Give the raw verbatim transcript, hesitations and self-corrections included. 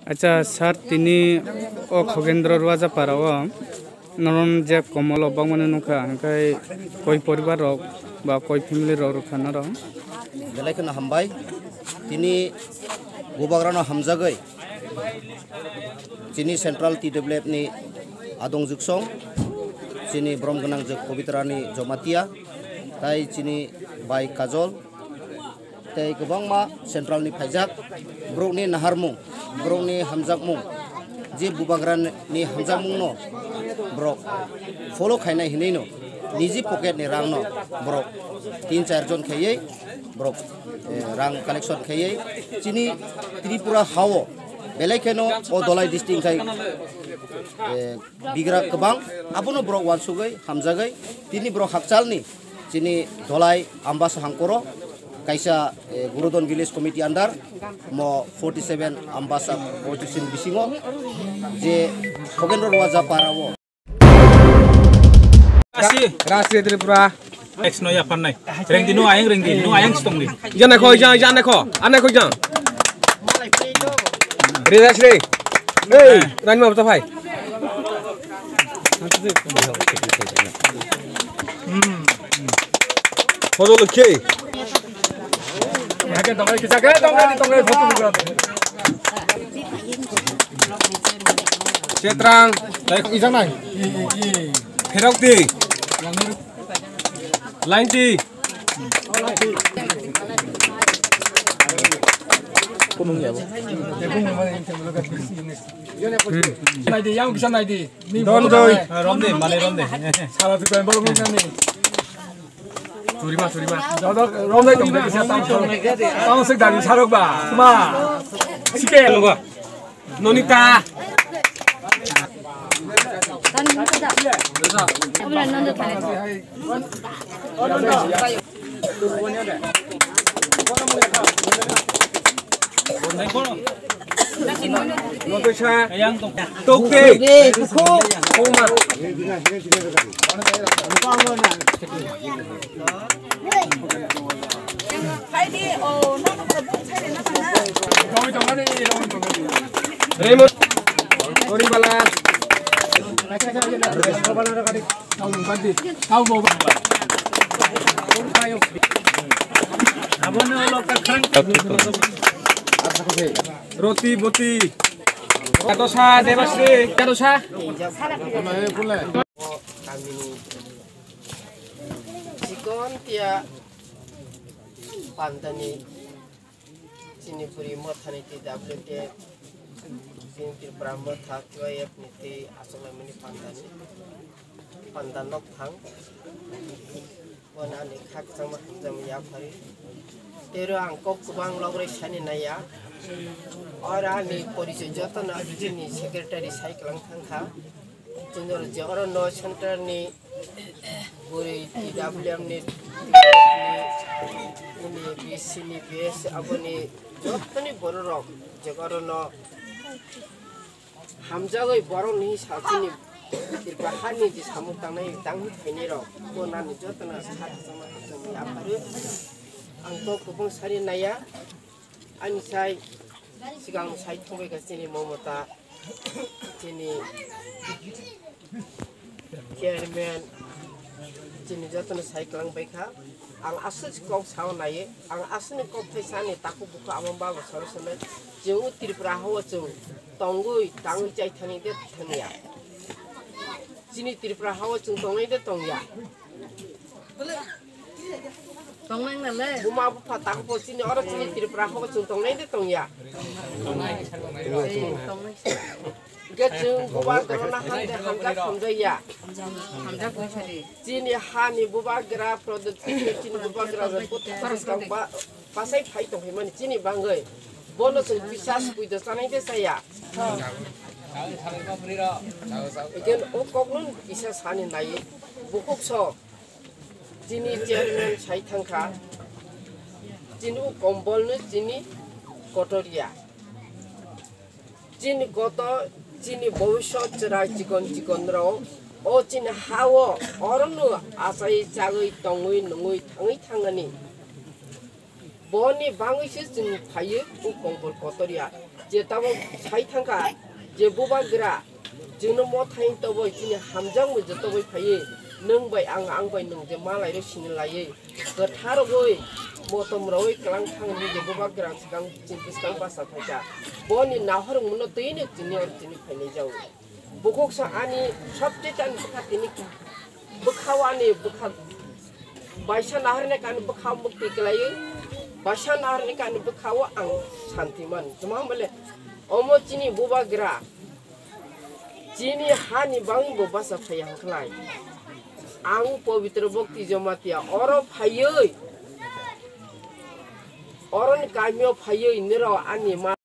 Acha, sir, tini o Khogendro Ruaja para o noron je komolo bangmani nukha, hingkai koi poribar rok ba koi family rok rwkha norok? Belai kheno hambai. Tini bubagrano hamjagwi chini Central T W F ni adong juksong, chini borom gwnang jwk Pobitrani Jomatia, tai chini bai Kajol, tei kwbangma Central ni phaijak, borokni naharmung, borokni hamjakmung, je bubagrani hamjakmungno borok follow khainai hinwi no niji pocket ni rang no borok tin char jon khaiwi borok, eh, rang collection khaiwi chini Tripura hao belai kheno o Dholai district khai, eh, bigra kwbang, abono borok uansugwi hamjagwi tini borok hakchalni chini Dholai Ambasa hangkoro kaisa, eh, Gurudon Village Committee under mo forty seven Ambasa constituency bisingo je Khogendro Ruaja para o. Rasi. Rasi Tripura. X no yapar nai. Rengdi no ayang rengdi. No ayang stong di. Jana ko jang, jana ko. Ane ko jang. Rida sri. Hey, rani ma bata phai. Hodo lokhi. Chetrang. Ijang nai. Pherok di. Line di. Nai di, yang bisa nai di. Don doi. Rom de, male rom de. Sala tu kan bolo mungkin ni. Turima, turima. Dodok, romlai tongde kisa tang, tang sik dari sarok ba, ma. Sike. Nonita. Nontoisa. Tokte. Koma. Raymond, Koring Bala. Roti Boti. Katosa Debasri, Katosa. Kamini chikon tia pandani chini puri mothani T W K, chini Tripura motha T Y F ni twi achukmani pandani panda nokthang. Wana ni khakchangma hamjakma yaphari. Tero ang kok kwbang logre sani naiya. Ora ani porichoi jotono chini secretary sai kwlang thangkha. Chini oro je oro no center ni bwrwi T W M ni, ni B C ni B S aboni jotoni bororok je oro no hamjagwi borokni sachini Tripura hani je samung tangnai tangwi phainai rok bo nani jotono sa hamjakma hamjakma yaphari. Ang kok kwbang sari naiya. Ani sai sigang sai thongbai kha chini Momota, chini chairman, chini jotono sai kwlang bai kha. Ang aswk kok sao naiye, ang aswkni kok thai sani takhuk bukhuk ama baba soro sano chwng Tripura hao chwng tongwi tangwi chai thani de thangya. Chini Tripura hao chwng tongnai de tongya. Tongnang na le. Buma bupha tak bo chini oro chini Tripura hao chwng tongnai de tongya. Tongnai. Hingke chwng bubagra no hamjak hamjakya. Hamjak oi sadi. Chini hani bubagra product chini bubagra rok bwtharjak tongba, pasai phai tongphai mani chini bangwi. Bono chwng bisas puido chanai de chaya. Again o kokno kisa sani nai bukhuk so. Chini chairman sai thangkha, chini o kombolno chini kotor ya. Chini kotor, chini bobisot chwrai chikon chikon rok, o chini hao, orono achai chagwi tongwi nungwi thangwi thangani. Boni bangwi se chwng phaiwi o kombol kotor ya. Je tabok sai thangkha, je bubagra, chwngno mothai toboi, chini hamjakmung je toboi phaiwi, nwng bai ang, ang bai nwng je malai rw sini laiwi, kwthar rwgwi, motom rwgwi kwlang thangni je bubagra swkang, chini bwskang basa phaikha. Boni nahormungno twiwi chini oro chini phainai jago. Bukhuk sa ani sabte chan bwkha tini bwkhao ani bwkha baisa naharni kani bwkhao mukti kwlaiwi, baisa naharni kani bwkhao ang santi man. Tuma bole omo chini bubagra, chini hani bangwi bo basa phaiya hwnkhlai. Ang Pabitra Bhakti Jamatia oro phaiwi, oroni kamio phaiwi nirok ani ma